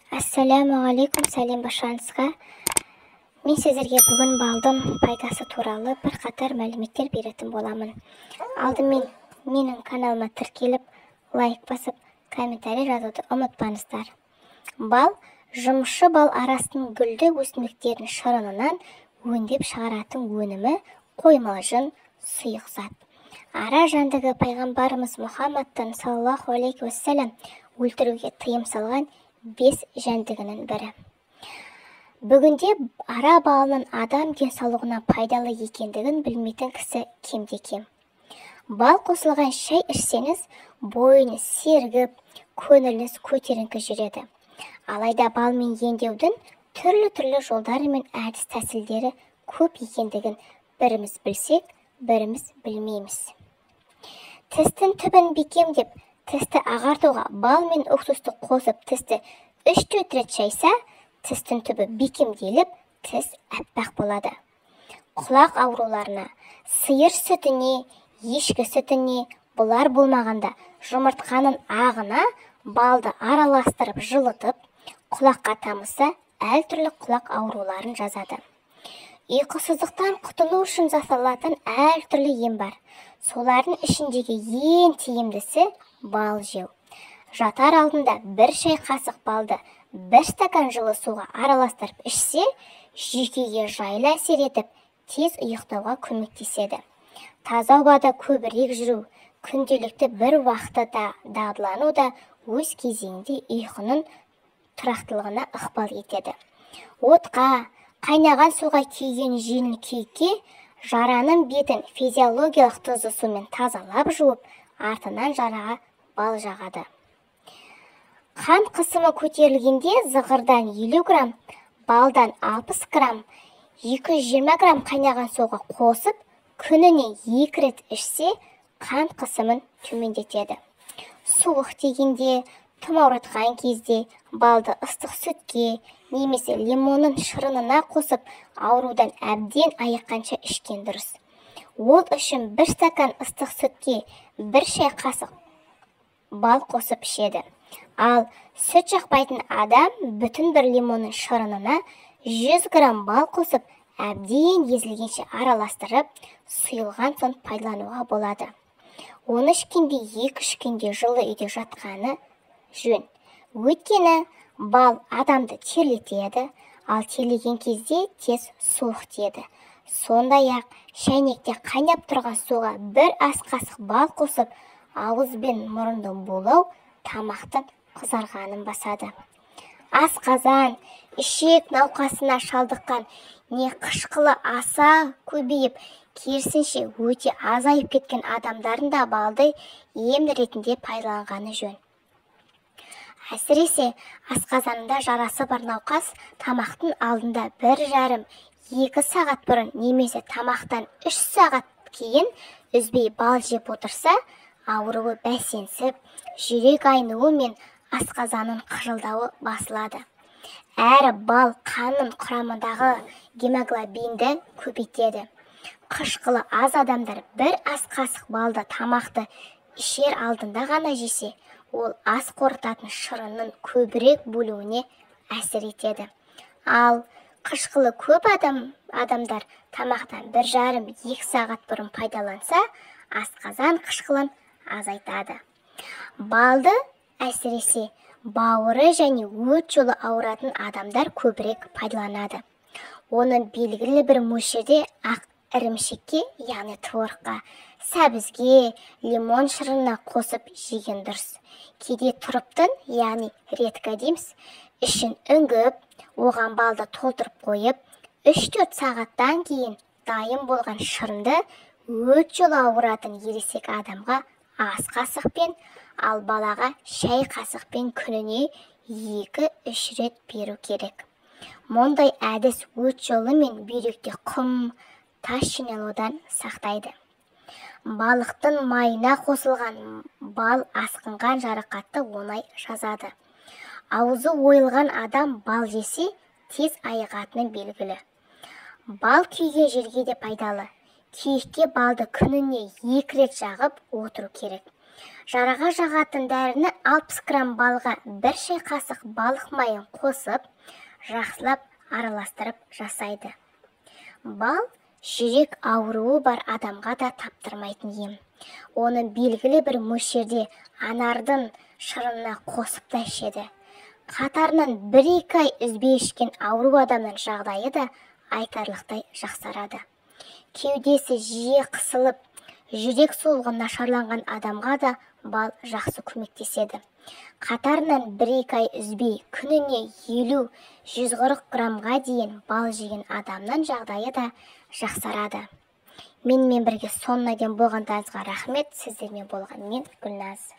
Ассалаумағалейкум, сәлем баршаңызға. Мен сіздерге бүгін балдың пайдасы туралы бірқатар мәліметтер беретін боламын. Алдымен менің каналыма тіркеліп, лайк басып, комментарий жазуды ұмытпаңыздар. Бал жұмысшы бал арасының гүлді өсімдіктердің шырынынан өңдеп шығаратын өнімі қоймалжың сұйық зат. Ара жәндігі пайғамбарымыз Мұхаммадтың саллаллаху алейхи уассалам өлтіруге тыйым салған 5 жәндігінің бірі. Бүгінде ара балының адам денсаулығына пайдалы екендігін білмейтін кісі кемде-кем. Бал қосылған шай ішсеңіз, бойыңыз сергіп, көңіліңіз көтеріңкі жүреді. Алайда балмен емдеудің түрлі-түрлі жолдары мен әдіс-тәсілдері көп екендігін біріміз білсек, біріміз білмейміз. Тістің түбін бекемдеп, тісті ағартуға бал мен уксусты қосып тісті 3-4 рет шайса, тістің түбі бекемделіп, тіс аппақ болады. Құлақ ауруларына, сиыр сүтіне, ешкі сүтіне, бұлар болмағанда жұмыртқаның ағына балды араластырып жылытып, құлаққа тамызса, әртүрлі құлақ ауруларын жазады. Ұйқысыздықтан құтылу үшін жасалатын әртүрлі ем бар. Солардың ішіндегі ең тиімдісі бал жеу. Жатар алдында бір шай қасық балды бір стакан жылы суға араластырып ішсе, жүйкеге жайлы әсер етіп, тез ұйықтауға көмектеседі. Таза ауада көбірек жүру, күнделікті бір уақытта дағдылану да өз кезегінде ұйқының тұрақтылығына ықпал етеді. Отқа, қайнаған суға күйген жеңіл күйікке жараның бетін физиологиялық тұзды сумен тазалап жуып, артынан жараға бал жағады. Қан қысымы көтерілгенде зығырдан 50 грамм, балдан 60 грамм, 220 грамм қайнаған суға қосып, күніне 2 рет ішсе, қан қысымын төмендетеді. Суық тигенде, тұмауратқан кезде балды ыстық сүтке немесе лимонның шырынына қосып, аурудан әбден айыққанша ішкен дұрыс. Ол үшін бір стакан ыстық сүтке бір шай қасық бал қосып ішеді. Ал сүт жақпайтын адам бүтін бір лимонның шырынына 100 грамм бал қосып, әбден езілгенше араластырып, сұйылған соң пайдалануға болады. Оны ішкенде 2-3 күнде жылы үйде жатқаны жөн. Өйткені бал адамды терлетеді, ал терлеген кезде тез суық тиеді. Сондай-ақ шәйнекте қайнап тұрған суға бір ас қасық бал қосып, ауыз бен мұрынды булау тамақтың қызарғанын басады. Асқазан, ішек науқасына шалдыққан не қышқылы аса көбейіп, керісінше өте азайып кеткен адамдардың да балды ем ретінде пайдаланғаны жөн. Әсіресе асқазанында жарасы бар науқас тамақтың алдында 1,5-2 сағат бұрын немесе тамақтан 3 сағат кейін үзбей бал жеп отырса, ауруы бәсеңсіп, жүрек айнуы мен асқазанның қыжылдауы басылады. Әрі бал қанның құрамындағы гемоглобинді көбейтеді. Қышқылы аз адамдар бір ас қасық балды тамақты ішер алдында ғана жесе, ол ас қорытатын шырынның көбірек бөлуіне әсер етеді. Ал қышқылы көп адамдар тамақтан 1,5-2 сағат бұрын пайдаланса, асқазан қышқылын азайтады. Балды әсіресе бауыры және өт жолы ауыратын адамдар көбірек пайдаланады. Оның белгілі бір мөлшерде ақ ірімшікке, яғни творогқа, сәбізге, лимон шырынына қосып жеген дұрыс. Кейде тұрыптың, яғни редька дейміз, ішін үңгіп, оған балды толтырып қойып, 3-4 сағаттан кейін дайын болған шырынды өт жолы ауыратын ересек адамға ас қасықпен, ал балаға шай қасықпен күніне 2-3 рет беру керек. Мұндай әдіс өт жолы мен бүйректе құм, тас жиналудан сақтайды. Балықтың майына қосылған бал асқынған жарақатты оңай жазады. Аузы ойылған адам бал жесе, тез айығатыны белгілі. Бал күйген жерге де пайдалы. Күйікке балды күніне 2 рет жағып отыру керек. Жараға жағатын дәріні 60 грамм балға 1 шай қасық балық майын қосып, жақсылап араластырып жасайды. Бал жүрек ауруы бар адамға да таптырмайтын ем. Оны белгілі бір мөлшерде анардың шырынына қосып та ішеді. Қатарынан 1-2 ай үзбей ішкен ауру адамның жағдайы да айтарлықтай жақсарады. Кеудесі жиі қысылып, жүрек соғуы нашарланған адамға да бал жақсы көмектеседі. Қатарынан 1-2 ай үзбей күніне 50-140 граммға дейін бал жеген адамның жағдайы да жақсарады. Менімен бірге соңына дейін болғандарыңызға рахмет. Сіздермен болған мен, Гүлназ.